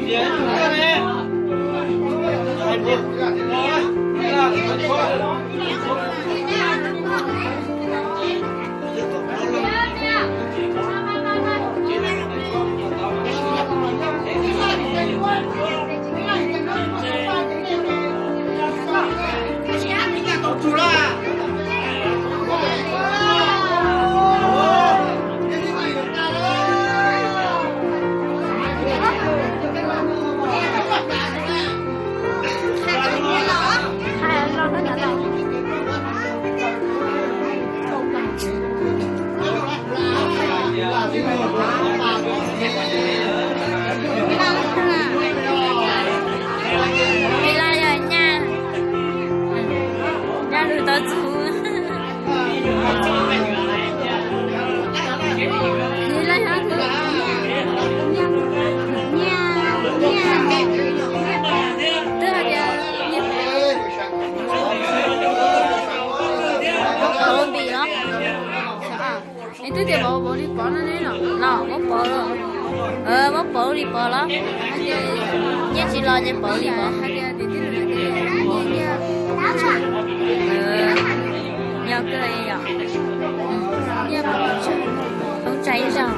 Tus no yog nyaj, nyaj lwm tau txug. Tus no yog nyaj, nyaj, twb hais tias nyaj pov npis los. Es twb tias pov, pov li pov no ne los, los muab pov, muab pov li pov los. Nyiaj tsis los ces pov li pov. Yog kawg yom. Poob tsag ib zaug.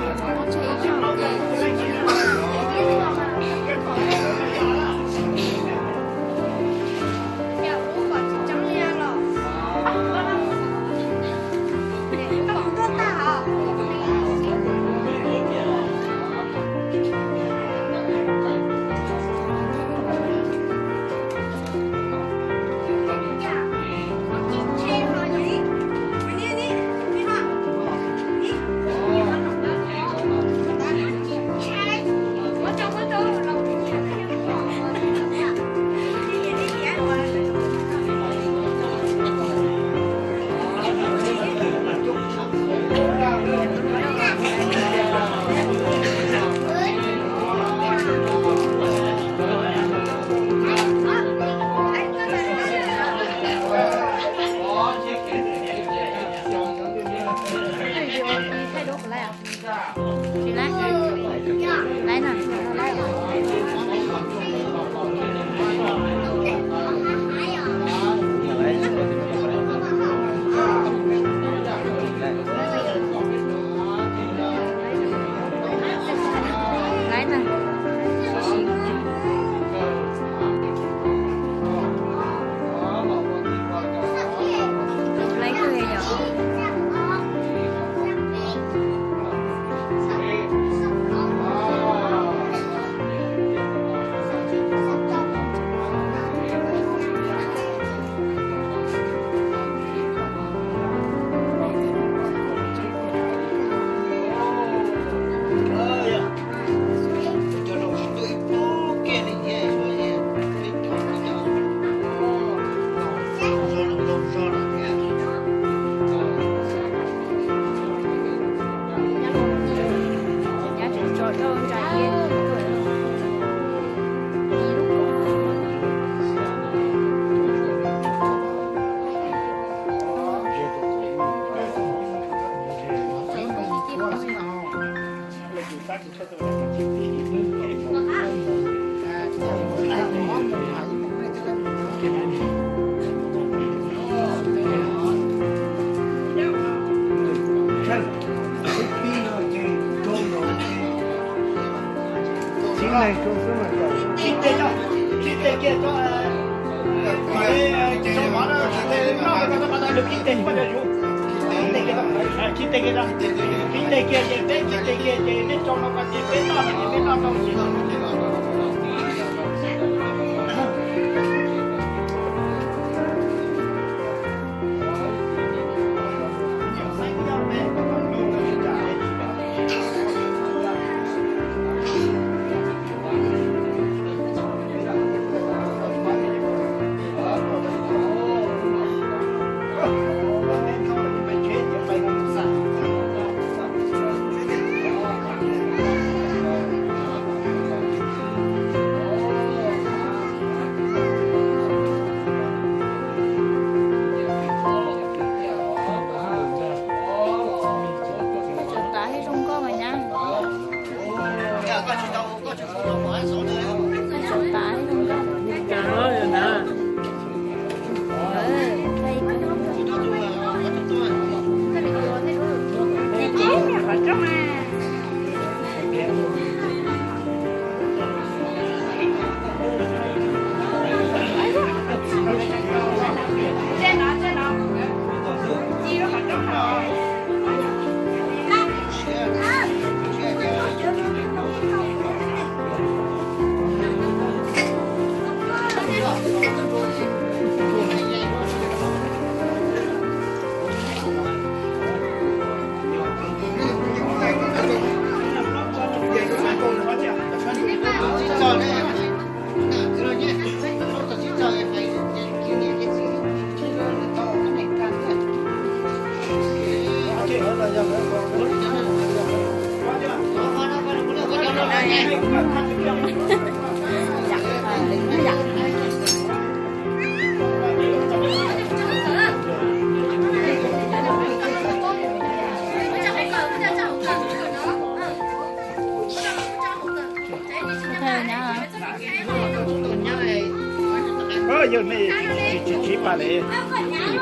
Yog nej tsis tsis tsis pam li,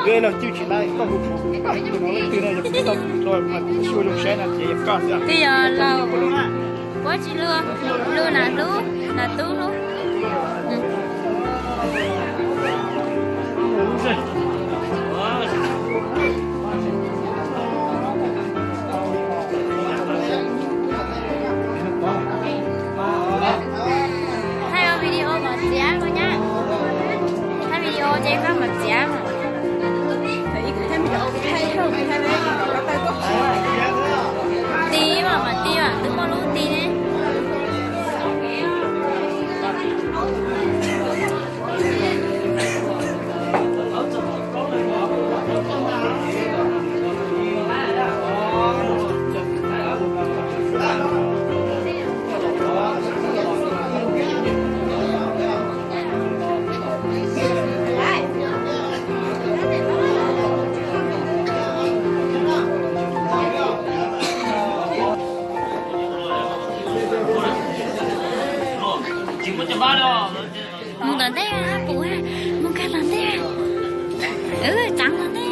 nkawd los cwj tsis laij, koj hu tus no leej twg no yog tsis tau tus no mas xyuas zoo saib no ces yog koj xwb. Twb yog laus, puab tsis luag, luag nas hlub, nas tub hlub. Thaij video mas txiav koj nyab. Thaij video ces koj mas txiav mas. Tis mas mas tis mas twb muaj lub tis ne. Mus tom ntej, pum, mus kag tom ntej. Tsav tom ntej.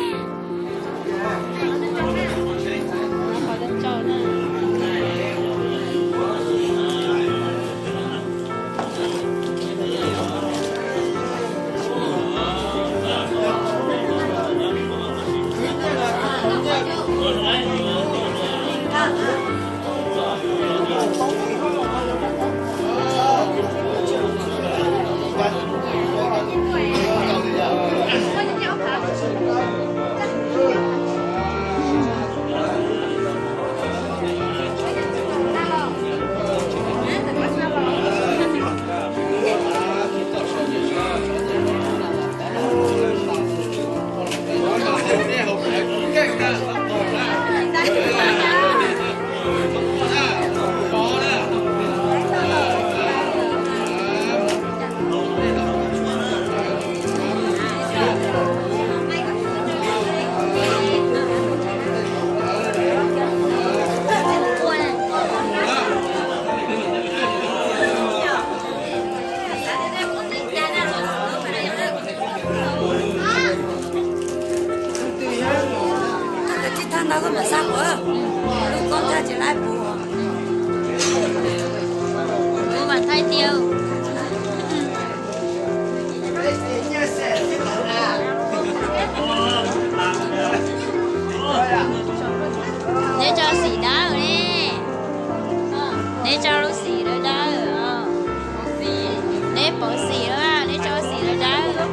Tib thaj ntawd koj mam xaj puas, lub koob thaj tsis laib puas. Kuv mam thaij tiag. Neb tso xim dawb ne. Neb tso lub xim dawb dawb. Neb pauv xim lawm, neb tso xim dawb dawb.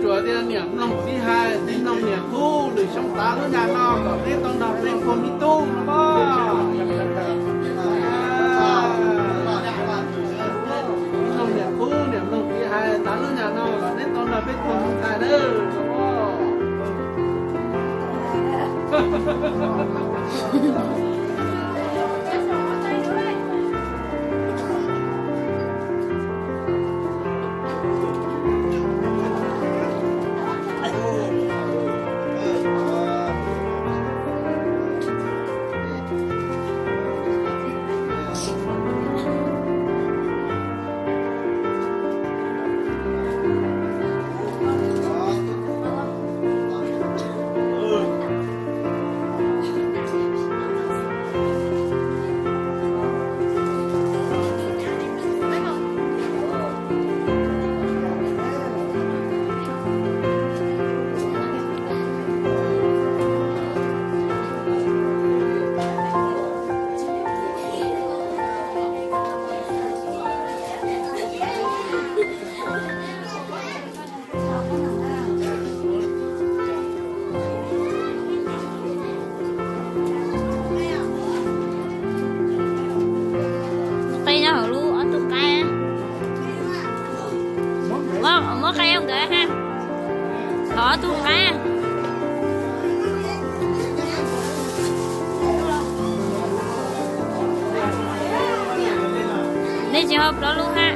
Tias niam mloog txiv hais, txiv mloog niam qhuab, lwm xyoo tav lub nyam no kom neb tau nrog peb puag me tub no mog. Txiv mloog niam qhuab, niam mloog txiv hais, tav lub nyam no kom neb tau nrog peb puag me ntxhais nawb. Qe nyob hauv lub ob tug qaib. Muab qe nkawd ha. Thov ob tug qaib. Nej tsis ho plaub lub ha.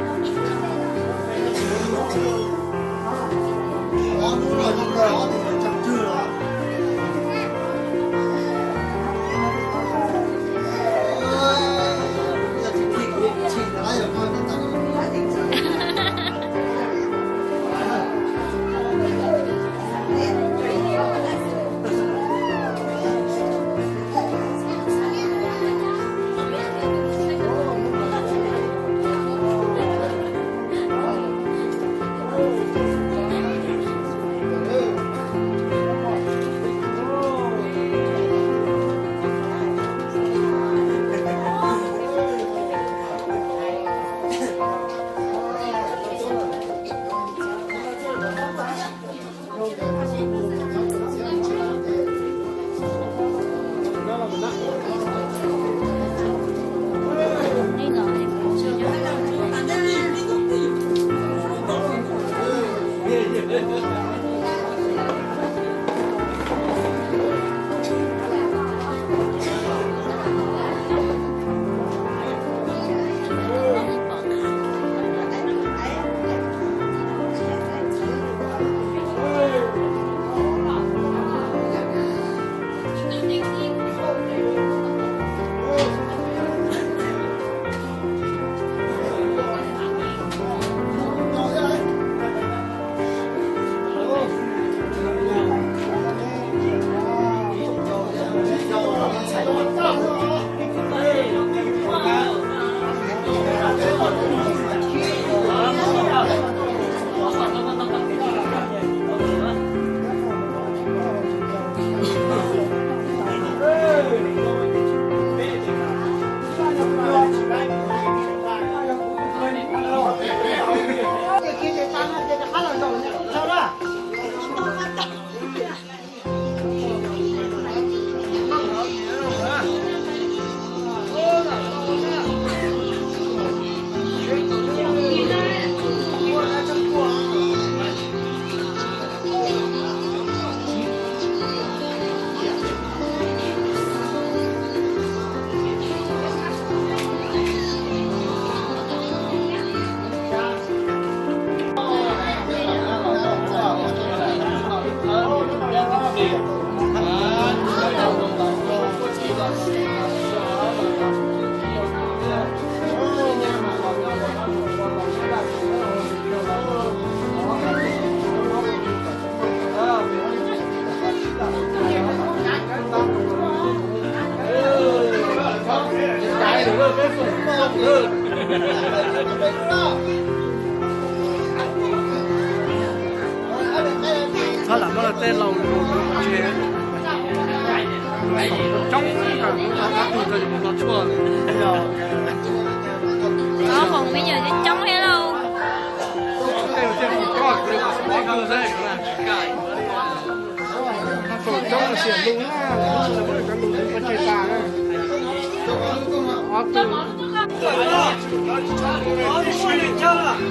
Txhob lam muab tej laus lus ces coob, qab tug rau yus mus hlo tshuaj. Ob foom me nyuam coob thiab lauj. Tej mus thiaj foom coob, kuv li foom coob. Kaum coob xiam lus na, lus pov tseg tas na. Ob tug. Noj nplias. Kuv twb noj. Os, es kuv yuav txhab mov.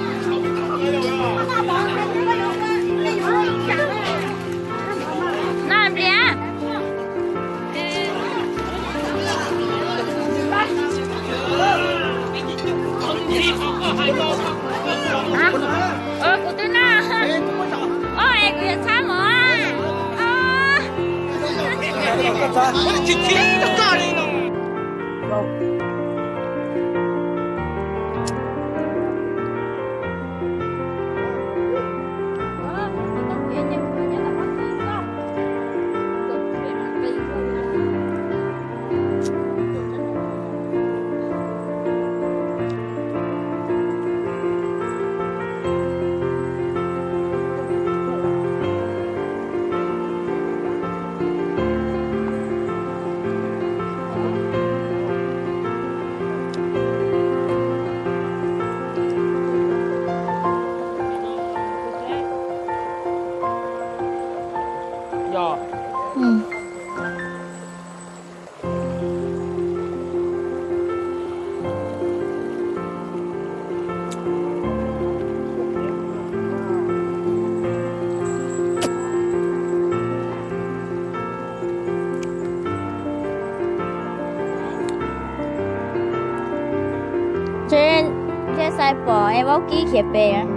Ntshe xav pom es vaub kib khiav pem.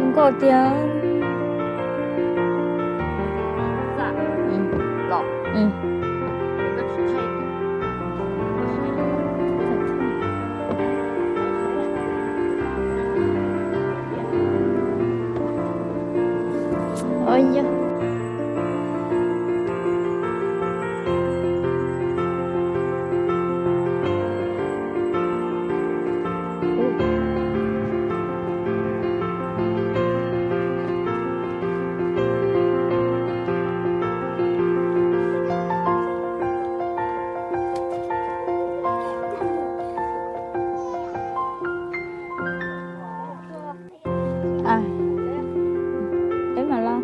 Nkauj tiag. Peb mam los.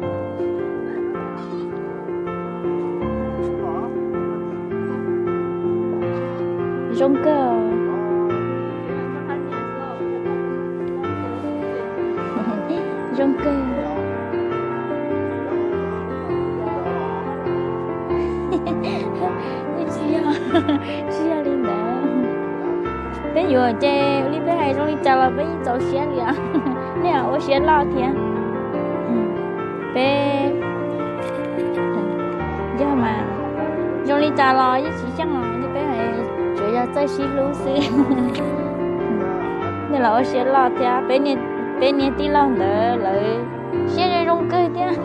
Zoo kawg. Zoo kawg. Tsis yog, tsis yog li ntawd. Peb yuav ces ua li peb hais zoo li cas los peb yeej txaus siab li os. Nej ua siab loj thiab. Peb yog mas zoo li cas los yeej tsis xyeej os, nej peb hais tsuav yog txawj sib hlub xwb. Nej los ua siab loj thiab, peb niag tij laug ntawd lawv siab zoo zoo kawg thiab.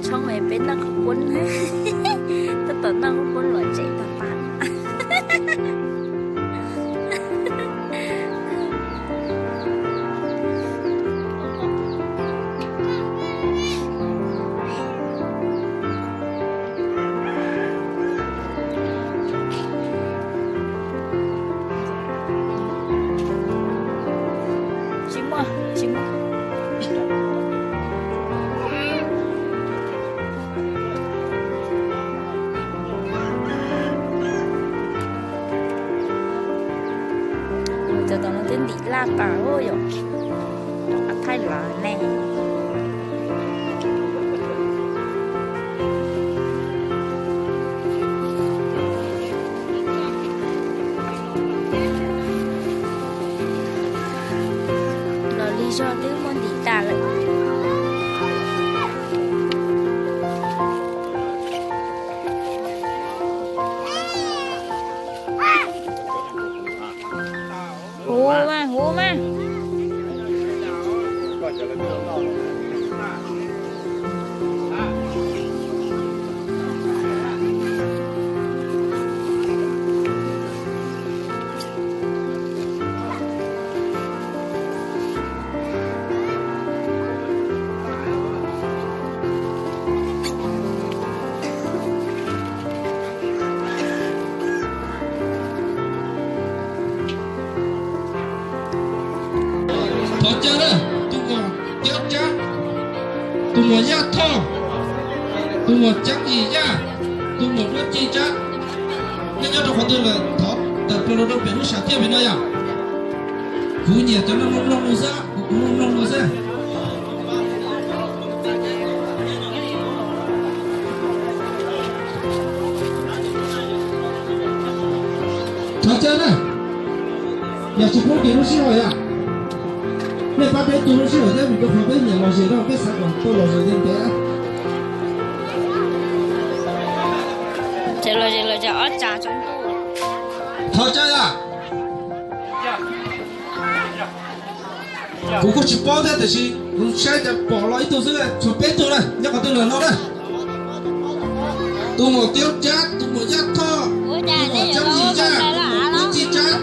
Tshoob es peb noj qhov puab, tab tom noj qhov puab los tsev tag pas. Tsis muaj, tsis muaj. Cov tom no twb ntim laj tas yom, rov qab thaij lawv ne. Los lig zog twb muaj ntim tas lawm. Huv mas, huv mas. Thov caw na, tus muam Tiab Tsab, tus muam Yaj Thoj, tus muam Ceeb Yim Yaj, tus muam Duab Ci Tsab, nej nyob rau qhov twg lawm thov tawm plaws los rau pem lub sam thiaj pem no yom. Kuv nyiam cov no mloog mloog xwb, kuv kuv mloog mloog xwb. Thov caw na, yog tsis pub kev lub sij hawm yom, nej pab peb tu lub sij hawm thiab vim rau qhov peb nyiam lom zem no peb xav kom tau lom zem ntev ntev. Ces los zem los zem ob tsav tsav ntuj. Thov caw yom. Kuv kuj tsis paub thiab tiam sis kuv saib cas pom los ib tug xwb, tshuav peb tug na, nyob qhov twg lawm no na. Tus muam Tiab Tsab, tus muam Yaj Thoj, tus muam Ceeb Yim Yaj, tus muam Duab Ci Tsab.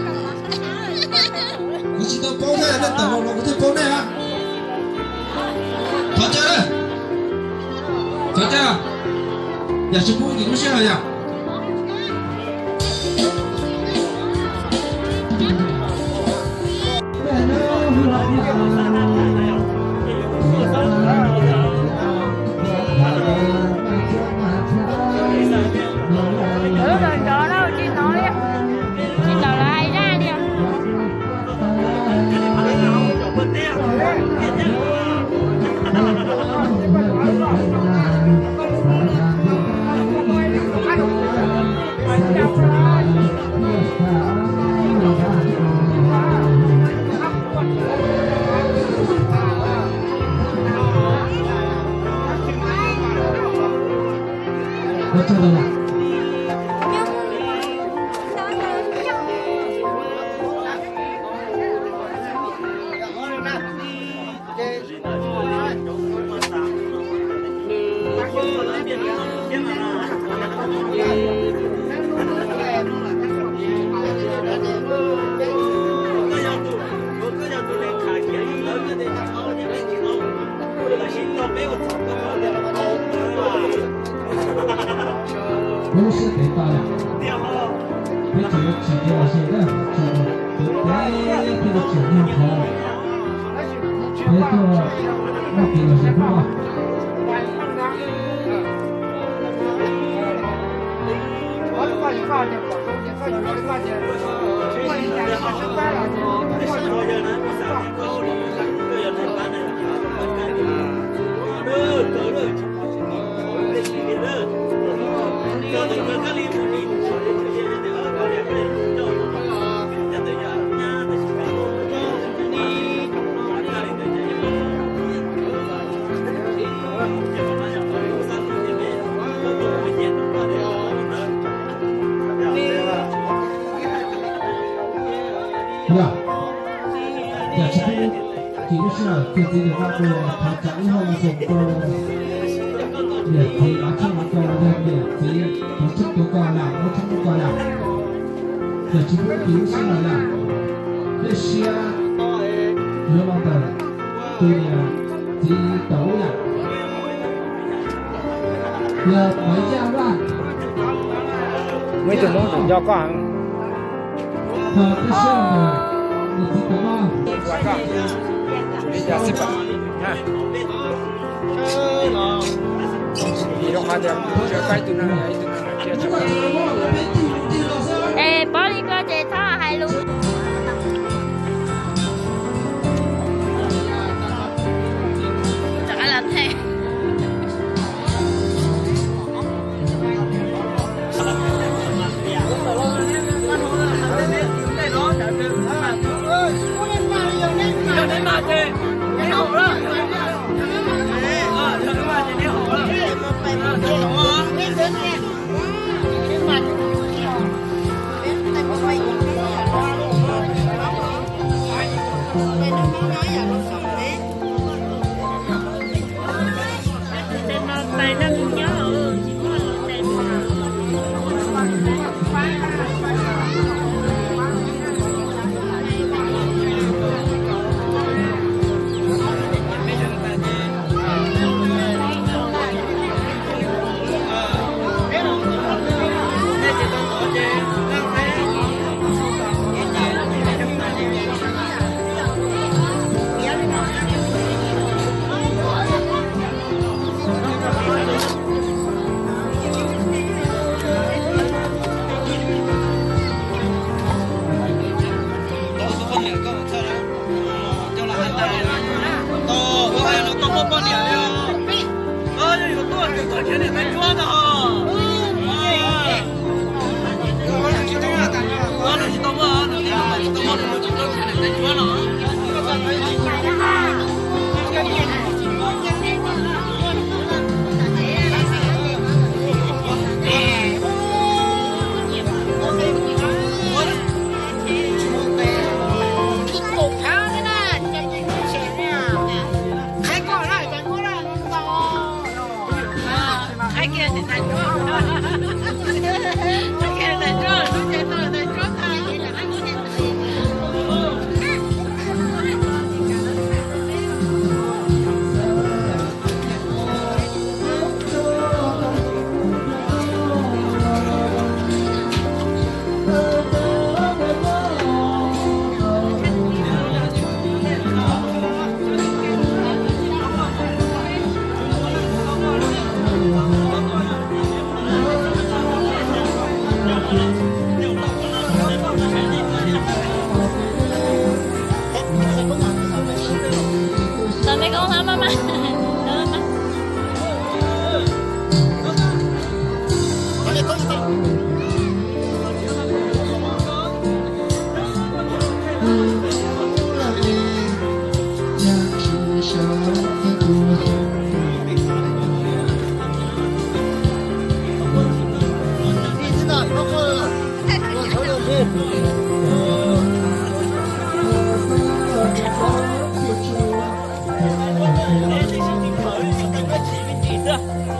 Kuv tsis tau paub thiab, nej tawm los los kuv thiaj paub nej a. Thov caw na. Thov caw. Yam tsis pub kev lub sij hawm yom. Tsis hnov, tsis hnov li. Tsis hnov lawv hais zaj li. Lub siab pem tas, peb tseem yuav tsim kev lom zem na, tsim kev peb thiaj li tsim nyog qhov peb tuaj noj kev lom zem hnub no. Yog, yam tsis pub kev lub sij hawm, txiav txim ntawm no kuv thov txam ib hau foom rau Niam txiv av tshooj ko yog niam txiv tus tshooj tus ko lawm, muab tshooj tus ko lawm, yog tsis muaj tus lub siab lawm, lub siab yuav los ntawm tus niam txiv tau lawm. Yog Maiv Yaj Vaj, muaj ib tug Hmoob tus nco koj heev. Ho peb saib niam txiv tau lawm. Es pab li ko ces txhob hais lus.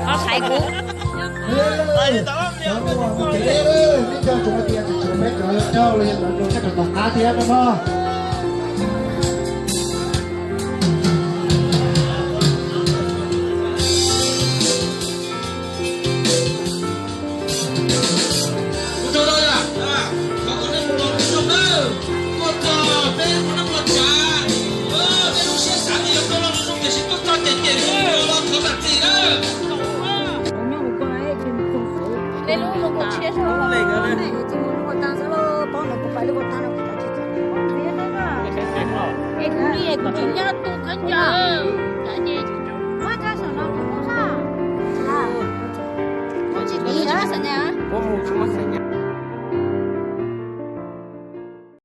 Os, hais kuv. Cov ua kuv kev, nej nco ntsoov hais tias tsis tshuav peb cov nraug los yog cov nraug nyob rau tom qab thiab no mog. Neb lub zoo kua tshiab zog, neb tsis mus lub kua tas xwb los, paub ntawd kuv pais lub kua tas no kuv tsis txog. Es kuv li kuv tsis nyob tu khaub ncaws, muab rau saum no kuv muab sab. Kuv tsis tiv na.